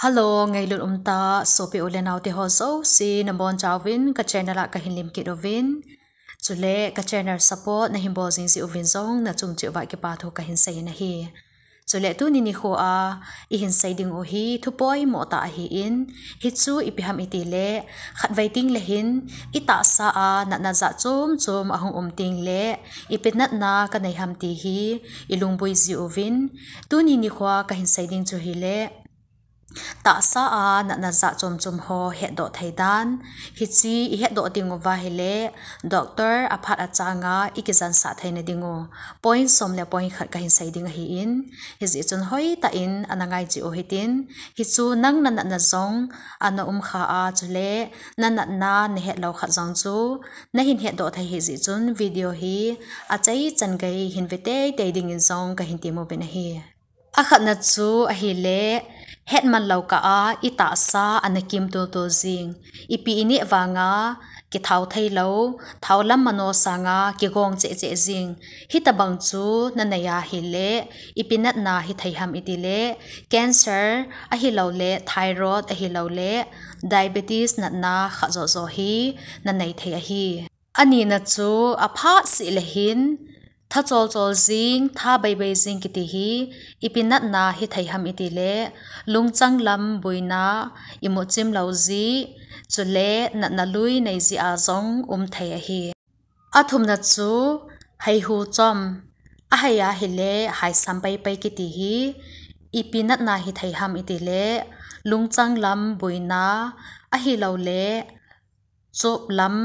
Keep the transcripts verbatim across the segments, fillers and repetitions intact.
Hello, ngailut umtah sopi u le nao te ho jouse nabonchauvin ka channel a kahin lemkit uvin. Chule ka channel support nahin bol jing jeh uvin jong nachung cheh uva kipa thu kahin seiyin ahi. Chule tuni nikho a ihin sei ding u hi thu poimo tah ahin, hichu ipi ham itile, khatvei tengle hin itahsa a natna jat chom chom ahung um tengle, ipi natna kanei ham ti hi ilungboi ji uvin. Tuni nikho a kahin sei ding chu hile, tahsa a natna jat chom chom ho hetdoh thei dan. Hiche ihetdoh ding uva hile, doctor aphat achanga ikijansah theina ding u point som le point khat kahin sei ding ahin, hijeh chun hoitah in ana ngai jeh u hitin, hichu nang nanatna jong ana umkha a, chule nanatna nahet lou khat jong chu nahin hetdoh thei hijeh chun video hi achaichan gei hin ve teitei dingin jong kahin temuvin ahi. Akhatna chu ahile, hetman lou kah a itahsa ana kimtultul jing, ipi ineh vanga kithao theilou, thaolam mano sanga kigong cheh cheh jing, hitobang chu nanei ahile, ipi natna hithei ham itile, cancer ahiloule thyroid ahiloule diabetes natna khat joh joh hi nanei thei ahi. Anina chu aphat seh le hin, tha chol chol jing, tha bei bei jing kiti hi ipi natna hithei ham itile, lungchang lam boina, imut chim lou jeh, chule natna lui nei jeh a jong um thei ahi. Athumna chu heihu chom, ahei ahile haisam pei pei kiti hi ipi natna hithei ham itile, lungchang lam boina ahiloule chop lam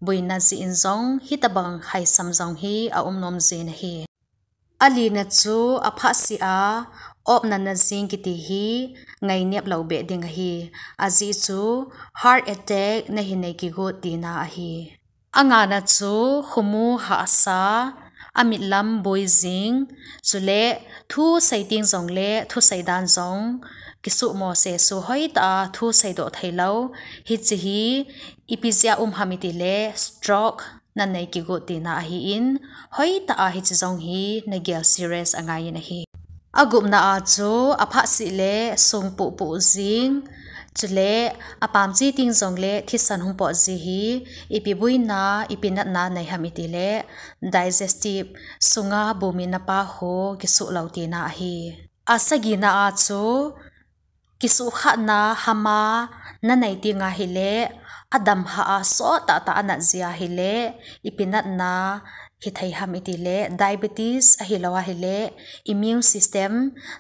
boina jeh in jong hitobang haisam jong hi aum nom jin ahi. Alina chu aphat seh a opna na jing kiti hi ngainep lou beh ding ahi. Ajeh chu heart attack nahin nei kigot tina ahi. Angana chu khomu hahsa, amit lam boi jing, chule thusei teng jongle thusei dan jong kisuhmo sesuh, hoitah a thusei doh theilou, hiche hi ipi jeh a um ham itile stroke nanei kigot tina ahin, hoitah a hiche jong hi nagel serious angaiyin ahi. Agupna a chu aphat seh le sung puh puh jing, chule apam che teng jongle thisan hung pot ji hi ipi boina, ipi natna nei ham itile digestive, sunga bumi napa khu kisuh lou tina ahi. Asagina a chu kisukhatna hama nanei teng ahile, adam hah a sot tah tah a nat ji ahile, ipi natna hithei ham itile diabetes ahilou ahile immune system,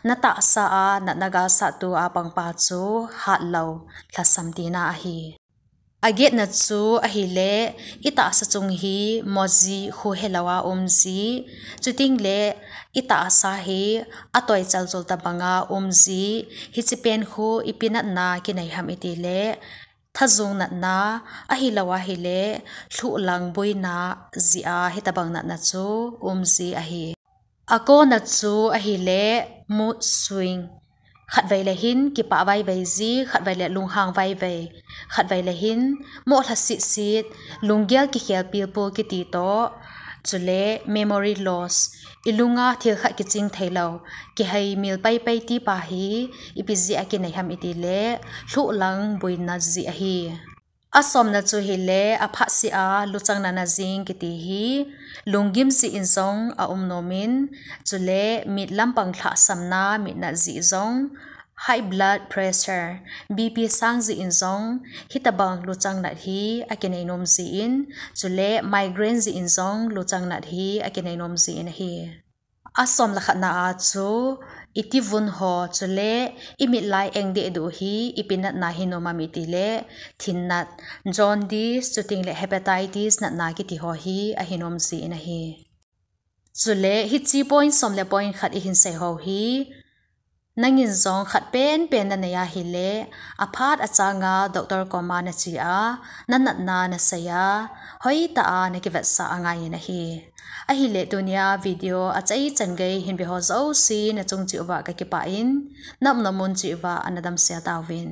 natahsa a natna galsattu a pangpa chu hatlou, lhasam tina ahi. Agetna chu ahile, itahsa chung hi moji khu helou a um ji, chutengle itahsa hi atoi chalchul tobanga um ji, hiche pen khu ipi natna kinei ham itile thajung natna ahilou ahile lhuhlang boina jeh a hitobang natna chu um ji ahi. Akona chu ahile mood swing, khatvei le hin kipah vaivai ji, khatvei le lunghang vaivai, khatvei le hin moh lha sitsit, lunggel kikhel pilpul kiti toh, chule memory loss, ilunga thil khat kiching theilou, kiheimil paipai tipa hi ipi jeh a kinei ham itile lhuhlang boina jeh ahi. Asomna chu hile aphat seh a luchang natna jing kiti hi lunggim jeh in jong aum nomin, chule mit lampang lhahsamna, mit nat jeh jong, high blood pressure, BP sang jeh in jong hitobang luchang nat hi akinei nom jin, chule migraine jeh in jong luchang nat hi akinei nom jin ahi. Asom le khatna a chu itivun ho chule imit lai eng dehduh hi ipi natna hi nom ham itile thinnat, jaundice, chutengle hepatitis natna kiti ho hi ahi nom jin ahi. Chule hiche point som le point khat ihin sei ho hi nangin jong khat penpen nanei ahile, aphat achanga doctor koma nache a, nanatna nasei a, hoitah a nakivetsah angaiyin ahi. Ahile tunia video achaichan gei hin ve ho jouse nachung cheh uva kakipah in, naumna mun cheh uva ana damsel tauvin.